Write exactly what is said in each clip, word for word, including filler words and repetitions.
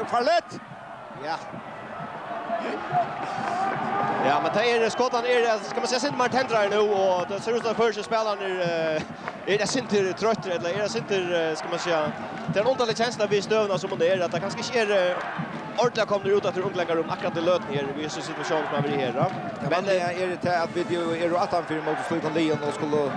Farligt. Ja. Ja, men tað er, skotarnir eru, skal man siga, sindur meir tendraðir nú, og tað sær út sum at føroysku spælararnir, eh, eru sindur troyttir, ella eru sindur, eh, skal man siga, tað er ein undarlig kensla við støðuna sum hon er, at tað kanska ikki er, eh, ordiliga komnir út eftir ungleikarum akkurát í løtuni her, við hesum situatiónum sum hava verið her, ja. Men, eh, er tað at vit jú eru aftanfyri móti slíkum liðum og skulu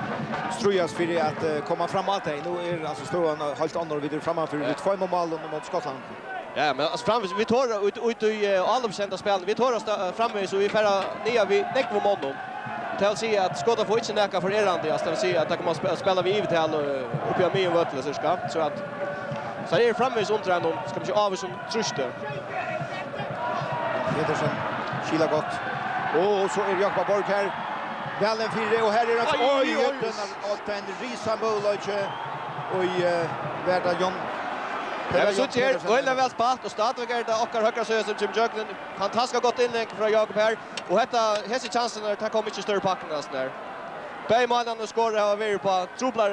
stríðast fyri at, eh, koma fram á tey. Nú er altso støðan heilt onnur, vit eru frammanfyri við tveimum málum móti Skotlandi. Ja, men altso framvegis, vit tora út, út í, eh, álopsenda spælinum, vit tora sta-, eh, framvegis, og vit fara niður við nógvum monnum. Tað vil siga at skotar fáa ikki nakað forerandi, altso, tað vil siga at tað koma at sp-, spæla við yvirtal og, eh, uppi á miðjum vølli, sirka. So at, so er framvegis undir einum, skal man siga, ávísum trýsti. Petersen skilar gott. Og so er Jákup Borg her. Væl inn fyri, og her er hann. Oj, oj, oj, oj. Og den risa møguleiki. Og, eh, var tað John? Ja, vit síggja her, øgiliga væl spælt, og stadigvæk er tað okkara høgra síða sum kemur gjøgnum. Fantastiskt gott innlegg frá Jákup her. Og hetta, hesi kjansirnar, tað kom ikki størri pakkin, altso, her. Bæði málini skora hava verið upp á truplar,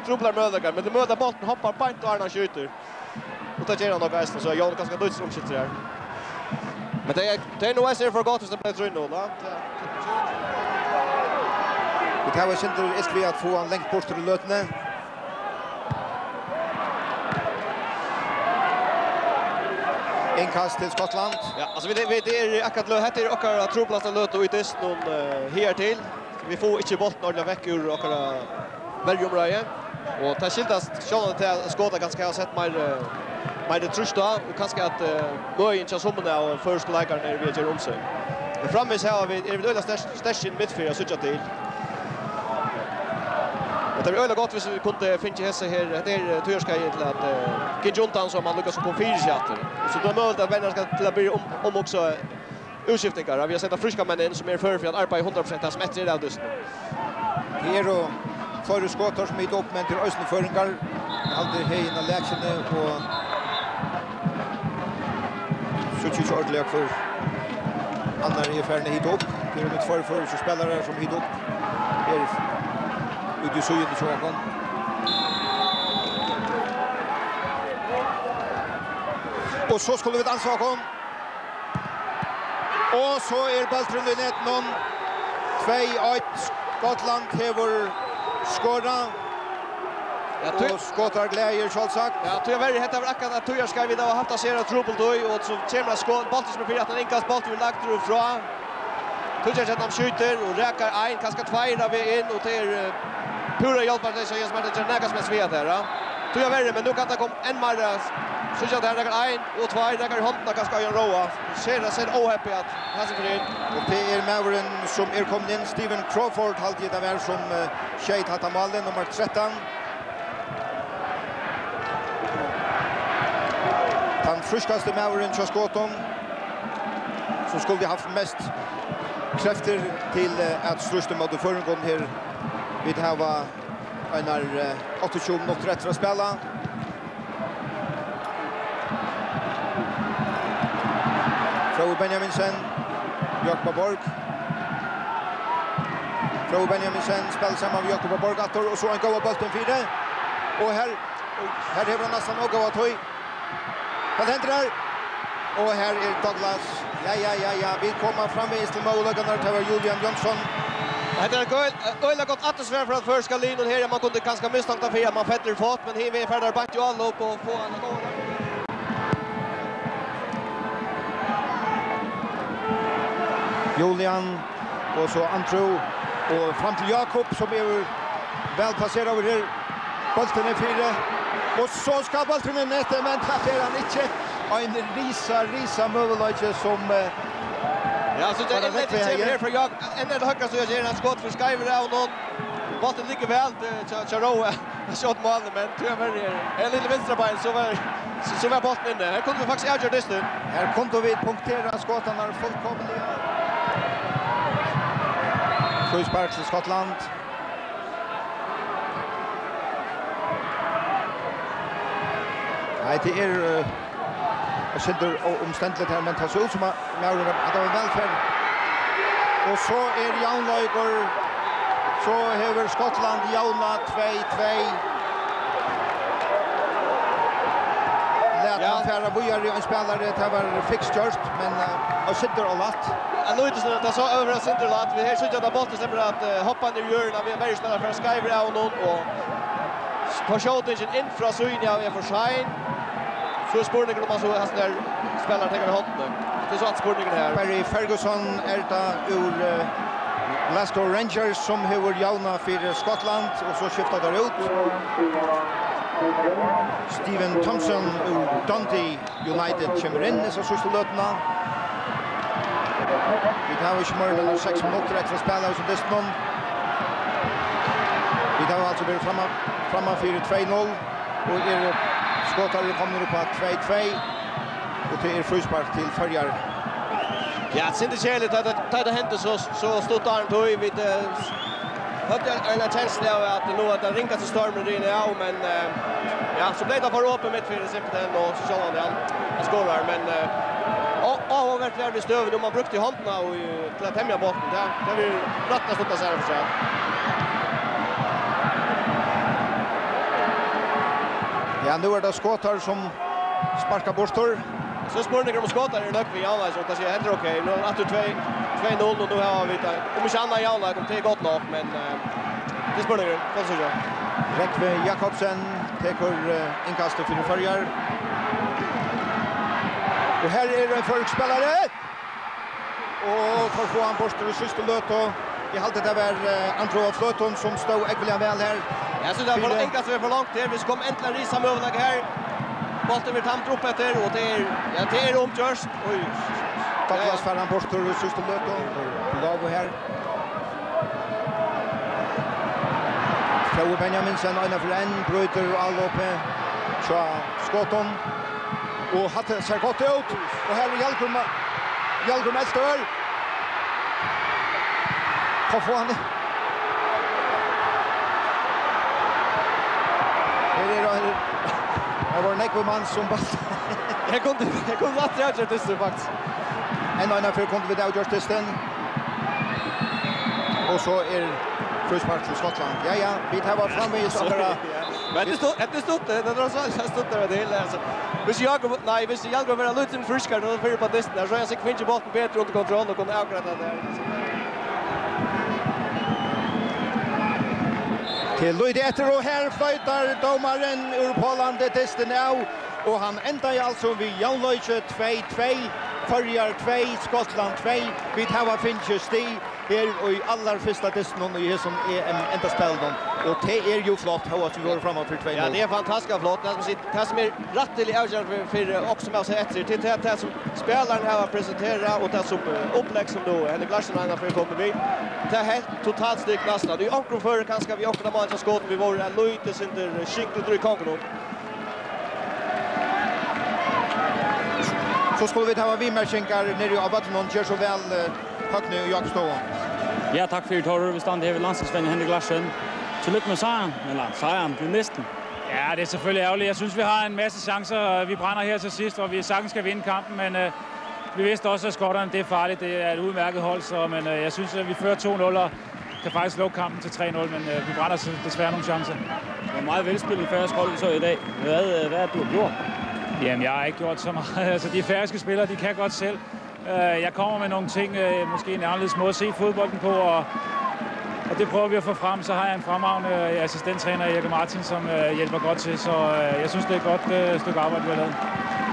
truplar møguleikar, men tað er møguligt at bólturin hoppar beint á hann, hann skjýtur. Og tað ger hann nokk eisini, so Jón kanska lítið umskifti her. Men tað er, tað er nú eisini for gott, viss tað blívur trý null, ja. Vit hava eitt sindur ilt við at fáa hann langt burtur í løtuni. Innkast til Skotlands. Ja, altso, vit, vit eru akkurát lø-, hetta er okkara truplasta løta í dystinum, eh, higartil. Vit fáa ikki bóltin ordiliga vekk úr okkara verjuumráði. Og tað skyldast sjálvandi til at skotar kanska hava sett meir, eh, meir trýst á, og kanska at, eh, møðin hjá summum av føroysku leikarunum er við at gera um seg. Men framvegis hava vit, eru vit øgiliga sterk, sterk í midtfyri at síggja til. Men tað er øgiliga gott, viss vit kundu fingið hesa her, hetta er, eh, tíðarskeiðið til at, eh, gingið undan, so man líka so kom fyri seg aftur. So tað er møguligt at venjarin skal til at byrja um, um og so útskiftingar. Vit hava sett frískar menn inn sum eru før fyri at arbeiða hundrað prosent tað sum eftir er av dystinum. Tað eru fleiri skotar sum hita upp, men tað eru eisini føroyingar. Eg haldi heðin á lekjuni og síggi ikki ordiliga hvør annar er farin at hita upp. Tað eru nú tveir føroyskir spælarar sum hita upp her úti í síðuni hjá okkum. Og so skulu vit ansa okkum. Og so er bólturin í netinum. Tvey eitt. Skotland hevur skorað. Ja, tí- Og skotar glaðir, sjálvsagt. Ja, tíverri, hetta var akkurát eitt tíðarskeið, vit hava havt eitt sera trupult í, og so kemur eitt skot, bóltur sum er fyri aftan innkast, bóltur verður lagdur út frá. Tíggju Kjartan skjýtur og rakar ein, kanska tveir á veg inn, og tað er, eh, púra hjálparleyst hjá Jens Martin at gera nakað sum helst við hetta her, ja. Tíverri, men nú kann tað koma enn meira. Síggja, tað rakar ein og tveir, rakar í hondina, kanska Ørjan Róa. Sera, sera óheppið at hasin fer inn. Og tað er maðurin sum er komin inn, Stephen Crawford, haldi eg tað var, sum, eh, skeyt hatta málið, nummar trettan. Tann frískasti maðurin hjá skotum, sum skuldi havt mest kreftir til, eh, at slást móti føroyingum her. Vit hava einar, eh, áttaogtjúgu minuttir eftir at spæla. Fróði Benjaminsen, Jákup Borg. Fróði Benjaminsen spælir saman við Jákup Borg aftur, og so ein góðan bóltin fyri. Og her, her hevur hann næstan ov góða tíð. Hvat hendir her? Og her er Douglas. Ja, ja, ja, ja. Vit koma framvegis til møguleikarnar. Tað var Julian Jónsson. Hetta er eitt øgil-, øgiliga gott aftursvar frá føroyska liðnum her. Man kundi kanska mistankt hann fyri at man fellir fót, men hin vegin fer hann beint í álop og fáa ein góðan. Julian og so Andrew og fram til Jákup, sum er væl plaseraður her. Bólturin er fyri. Og so skal bólturin í netið, men tað fer hann ikki. Ein risa, risa møguleiki sum, eh, Ja, so tað bara er enn eitt vekk her. Kemur her frá Jákup. Enn eitt høgra, so ger hann skot fyri skeivur av honum. Bólturin liggur væl, eh, hjá, hjá Róa. Skjótt mál, men tíverri er ein lítil vinstrabein, so var, so, so var bólturin inni. Her kundu vit faktiskt avgjørt dystin. Her kundu vit punktera skotarnar fullkomiliga. Fríspark til Skotland. Nei, tað er, eh, eitt sindur óumstendiligt her, men tað sær út sum at maðurin, at tað var vælferð. Og so er javnleikur. So hevur Skotland javnað tvey tvey. Ja. Hann fer víðari, ein spælari, tað var fiks gjørt, men, eh, og sindur og lætt. Ja, nú er tað so, tað sá øvriga sindur lætt. Vit her síggja, at bólturin sleppur at, eh, hoppa niður í jørðina. Vit verjuspælarar fara skeivir av honum, og s-, forskjótingin inn frá síðuni av er for sein. So er spurningurin, um hann so, hasin her spælarin tekur við hondini. Tað er so at spurningurin her. Barry Ferguson er tað úr, eh, Glasgow Rangers, sum hevur javnað fyri Skotland, og so skifta teir út. Stephen Thompson úr Dundee United kemur inn í so síðstu løtuna. Vit hava ikki meir enn seks minuttir eftir at spæla í hesum dystinum. Vit hava altso verið framma, framman fyri tvey null, og eru, Skotar eru komnir upp á tvey tvey, og tað er fríspark til Føroyar. Ja, sindur keðiligt, tá, tá, tá tað hendi so, so stutt áðrenn tí, vit, eh, høvdu ein, ein kenslu av, at nú var tað ringasti stormurin riðin av, men, eh, ja, so bleiv tað for opið mitt fyri simpelthen, og so sjálvandi hann, hann skorar, men, eh, á-, áhugavert var við støðuni, um hann brúkti hondina og, eh, til at temja bóltin, tað, tað verður rættiliga stutt at særa fyri seg. Ja, nú er tað Skotar, sum sparka burtur. So er spurningur, um Skotar eru nøgdir við javnleik, so tað sigur heldur ok. Nú er aftur tvey, tvey null, og nú hava vit, eh, um ikki annað javnleik, um tað er gott nokk, men, eh, tað er spurningur, hvat sigur tú? Rógvi Jakobsen tekur, eh, innkastið fyri Føroyar. Og her er ein føroyskur spælari. Og teir fáa hann burtur í síðstu løtu. Eg haldi, tað var, eh, André Fløtum, sum stóð ógvuliga væl her. Eg synist, tað var for, fyri engan sum er for langt her. Vit koma endiliga risamøguleika her. Bólturin verður tamdur upp eftir, og tað er, ja, tað er umgjørt. Oj. Douglas, ja, ja, fær hann burtur í síðstu løtu. Lov her. Fróði Benjaminsen, eina fyri ein, brýtur álopið hjá Skotum. Og hatta sær gott út. Og her er Hjalgrím, Hjalgrím Elstør. Hvar fær hann? Her er, her var nógvur maður sum bóltin. Eg kundi, eg kundi lætt avgjørt dystin, faktiskt. Enn eina ferð kundu vit avgjørt dystin. Og so er fríspark til Skotland. Ja, ja, vit hava framvegis okkara. Ja. Men tað er stutt, tað er stutt, tað er tross alt stutt av og til, altso. Hvis Jakob, nei, hvis Jakob var litt frískari, nú fyrr á dystin her, so hevði hann sikkurt fingið bóltin betur undir kontroll og kunnað avgjørt tað har. Tað er lítið eftir, og her floytar dómarin úr Póllandi dystin av, og hann endar altso við javnleiki, tvey tvey, Føroyar tvey, Skotland tvey. Vit hava fingið stig her í allar fyrsta dystinum í hesum E M-endaspælinum, og tað er jú flott, hóast vit vóru framman fyri tvey null. Ja, tað er fantastiskt flott. Tað sum sit-, tað sum er rættiliga avgerandi fyri, fyri okkum sum hava sæð eftir, tað er tað, tað sum spælararnir hava presterað, og tað sum, eh, upplegg sum nú Henrik Larsen einaferð er komin við. Tað er heilt totalt stig næstan. Í onkrum førum kanska við onkrum av mánans skotum, vit vóru eitt lítið sindur skinkligur í konkunum. So skulu vit hava viðmerkingar niðri á vøllinum. Ger so væl, eh, Høgni í Jákupsstovu. Ja, tak fyri, Tórður. Vit standa her við landsliðsvenjara Henrik Larsen. Tillykke med sejren. Eller sejren, det er næsten. Ja, det er selvfølgelig ærgerligt. Jeg synes, vi har en masse chancer, og vi brænder her til sidst, hvor vi sagtens skal vinde kampen, men, øh, vi vidste også, at skotterne, det er farligt. Det er et udmærket hold, så, men, øh, jeg synes, at vi fører to nul, og kan faktisk lukke kampen til tre nul, men, øh, vi brænder så desværre nogle chancer. Det var meget velspillet færøsk hold, vi så i dag. Hvad, øh, hvad er det, du har gjort? Jamen, jeg har ikke gjort så meget. Altså, de færøske spillere, de kan godt selv. Øh, jeg kommer med nogle ting, øh, måske en anderledes måde at se fodbolden på, og, og det prøver vi at få frem. Så har jeg en fremragende, øh, assistenttræner, Erik Martin, som, øh, hjælper godt til, så, øh, jeg synes, det er et godt, øh, stykke arbejde, vi har lavet.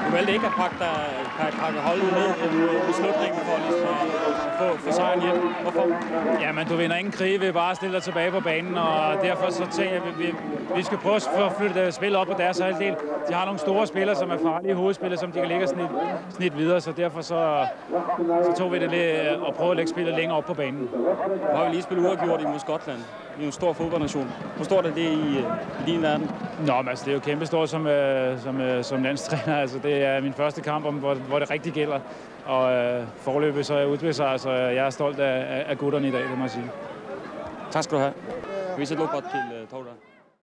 Du valgte ikke at pakke dig, pakke, pakke holdet ned i, i slutningen for ligesom at få, få sejren hjem. Hvorfor? Jamen, du vinder ingen krig ved bare at stille dig tilbage på banen, og derfor så tænker jeg, at vi, vi, vi skal prøve at få flyttet, øh, spillet op på deres halvdel. De har nogle store spillere, som er farlige hovedspillere, som de kan lægge og snit, snit videre, så derfor så, så tog vi det lidt, øh, og prøvede at lægge spillet længere op på banen. Nu har vi lige spillet uafgjort imod Skotland. Vi er jo en stor fodboldnation. Hvor stort er det i, øh, i din verden? Nå, men altså, det er jo kæmpestort som, øh, som, øh, som landstræner. Altså, det er min første kamp, om, hvor, hvor det rigtig gælder. Og, øh, foreløbig så er jeg udbesejret, så jeg er stolt af, af, af gutterne i dag, det må jeg sige. Tak skal du have. Vi sætter lukket til